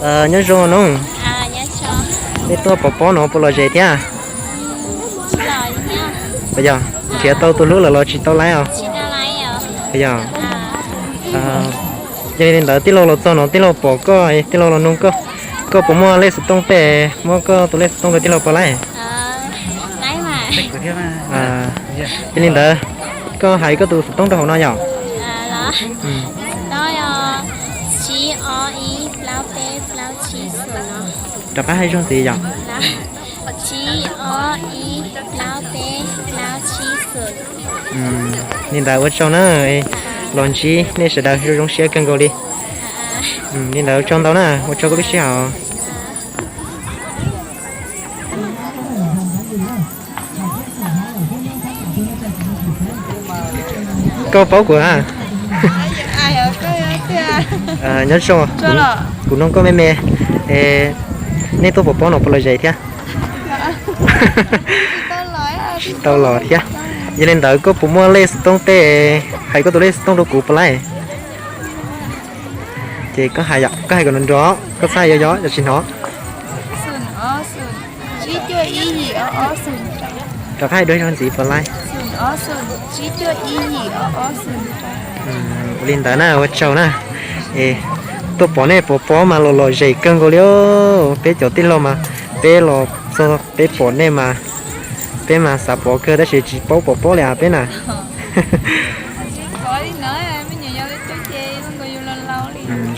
Nyob zoo nawb. Nej tuaj pov pob no puas lom zem thiab? Puas yog, nrhiav tau tus hlub lawm los tsis tau laiv os? Puas yog? Yog li ntawd tij laug los txog no tij laug pom koj, tij laug los nug koj, koj puas muaj lej xov tooj tej, muab koj tus lej xov tooj rau tij laug puas laiv? Yog li ntawd koj hais koj tus xov tooj rau hauv no yom? Rov qab hais zoo ntxiv yom? Li ntawd ua tsaug na, los ntsib nej sawv daws zoo zoo siab kawg nkaus li. Li ntawd ua tsaug ntau na, ua tsaug koj lub sij hawm. Koj paub kuv a? Nyob zoo, kuv nug koj me me, nej tuaj pov pob no puas lom zem thiab? Tsis tau los thiab. Yog li ntawd koj puas muaj lej xov tooj tej, hais koj tus lej xov tooj rau kuv puas laiv? Ces koj hais, koj hais kom nrov nrov, koj txhob hais yos yos, yog tsis hnov. Rov qab hais dua ib zaug ntxiv puas laiv? Ua li ntawd na, ua tsaug na. Tuaj pom nej pov pob mas los lom zem kawg nkaus li. Peb cov tij laug mas, peb los txog peb pom nej mas, peb mas xav pov kawg tab sis tsis paub pov pob li as peb na.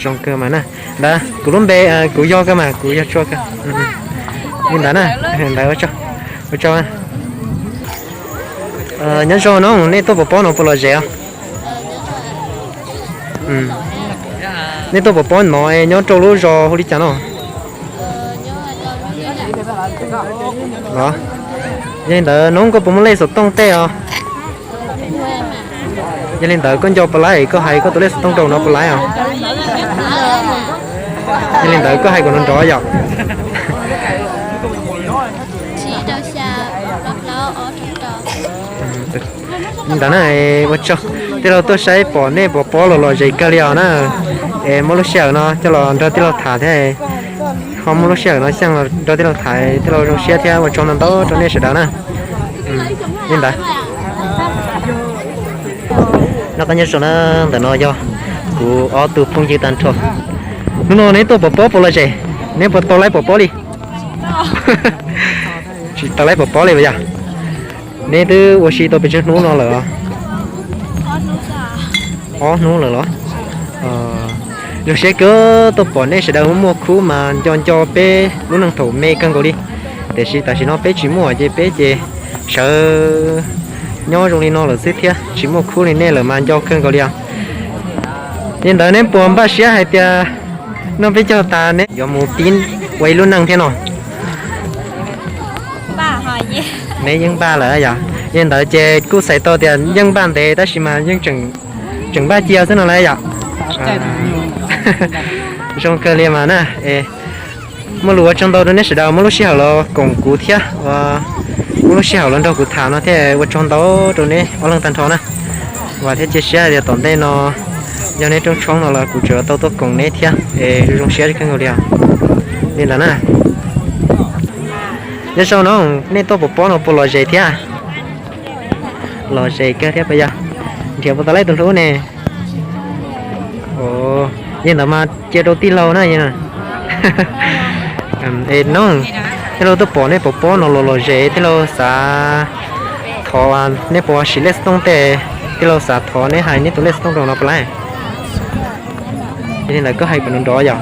Zoo kawg mas na. Ntawd kuv lub npe, kuv yog kawg mas, kuv yog Tsua kawg. Li ntawd na, ntawd ua tsaug. Nyob zoo no, nej tuaj pov pob no puas lom zem os? Nej tuaj pov pob no nyob rau lub zos hu li cas no? Yog li ntawd no koj puas muaj lej xov tooj tej os? Yog li ntawd koj nco puas laiv, koj hais koj tus lej xov tooj rau no puas laiv os? Yog li ntawd koj hais kom nrov nrov yom. Li ntawd na, ua tsaug, tij laug tuaj saib pom nej pov pob los lom zem kawg li os na. Es muaj lub sij hawm no coj los nrog tij laug tham thiab, ho muaj lub sij hawm no xyeej los nrog tij laug tham, tij laug zoo siab thiab ua tsaug ntau ntau rau nej sawv daws na. Li ntawd, noj qab nyob zoo na, ntawm no yog kuv ob tug phooj ywg tag nrho. Hnub no neb tuaj pov pob puas lom zem? Neb puas tau laib pov pob li? Tsis tau laib pov pob li puas yog? Neb twb ua si tau pes tsawg hnub no lawm? Ob hnub lawm los? Zoo siab kawg tuaj pom nej sawv daws muaj khub mas nco nco peb lub neej thaum me kawg nkaus li. Tiam sis tam sim no peb tsis muaj ces peb ces sawv nyob zoo li no lawm xwb thiab tsis muaj khub li nej lawm mas nco kawg nkaus li os. Li ntawd neb puas npaj siab hais tias noj peb caug tas neb yuav mus pib ua ib lub neej thiab no? Neb yeej npaj lawm yom? Li ntawd ces kuj txhais tau tias yeej npaj ntev tab sis mas yeej tseem npaj cia xwb no lawm yom? Zoo kawg li mas na. Muaj lus ua tsaug ntau rau neb sawv daws muaj lub sij hawm los koom kuv thiab, muaj lub sij hawm los nrog kuv tham no thiab ua tsaug ntau rau neb ob leeg tag nrho na. Vam thiab cia siab hais tias tom ntej no yog neb rooj tshoob no los kuv tseem tau tuaj koom neb thiab es zoo siab kawg nkaus li os. Li ntawd na. Nyob zoo no, nej tuaj pov pob no puas lom zem thiab? Lom zem kawg thiab puas yog? Nrhiav puas tau laib tus hlub ne? Yog ntawd mas cia rau tij laug na. Es no, tij laug tuaj pom nej pov pob no los lom zem tij laug xav thov, nej puas siv lej xov tooj tej, tij laug xav thov neb hais neb tus lej xov tooj rau no puas laiv? Yog li ntawd koj hais kom nrov nrov yom.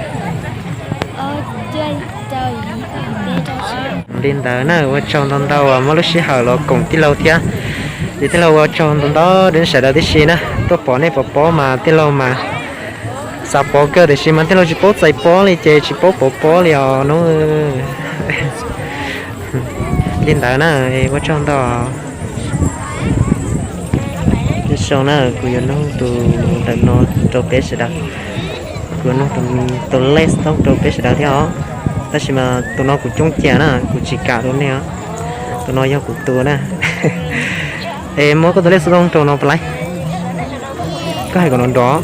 Li ntawd na, ua tsaug ntau ntau uas muaj lub sij hawm los koom tij laug thiab. Ces tij laug ua tsaug ntau ntau rau nej sawv daws tib si na, tuaj pom nej pov pob mas tij laug mas xav pov kawg tiam sis mas tij laug tsis paub txais pob li ces tsis paub pov pob li os no. Li ntawd na, ua tsaug ntau. Nyob zoo na, kuv yuav nug tus ntawm no rau peb sawv daws. Kuv yuav nug tus lej xov tooj rau peb sawv daws thiab os. Tab sis mas tus no kuv coob cia na, kuv tsis kam rau nej os. Tus no yog kuv tus na. Es muab koj tus lej xov tooj rau no puas laiv? Koj hais kom nrov nrov.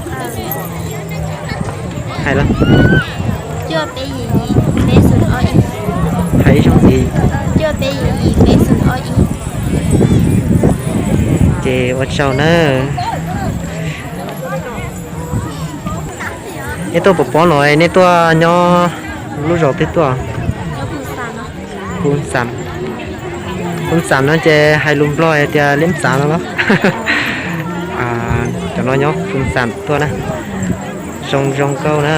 Hais los. Cuaj peb yim yim peb xoom ob ib. Hais ib zaug ntxiv. Cuaj peb yim yim peb xoom ob ib. Ces ua tsaug nawb. Nej tuaj pov pob no nej tuaj nyob lub zos twg tuaj? Phu Xam. Phu Xam no ces hais lus Nplog hais tias Liab Xam no los? Cov no nyob Phu Xam tuaj na. Zoo zoo nkauj na.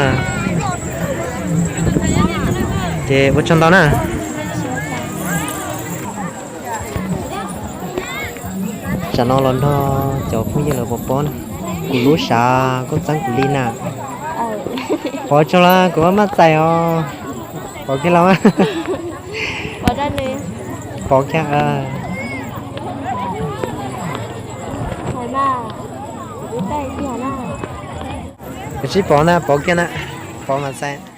Ces ua tsaug ntau na. Tsam no los nrog cov phooj ywg lawv pov pob na. Kuv lub sav koj txeeb kuv li na. Pov tsaug los kuv maj maj txais os. Pov kiag los. Pov kiag. Kuv sib pov na, pov kiag na. Pov mas txais.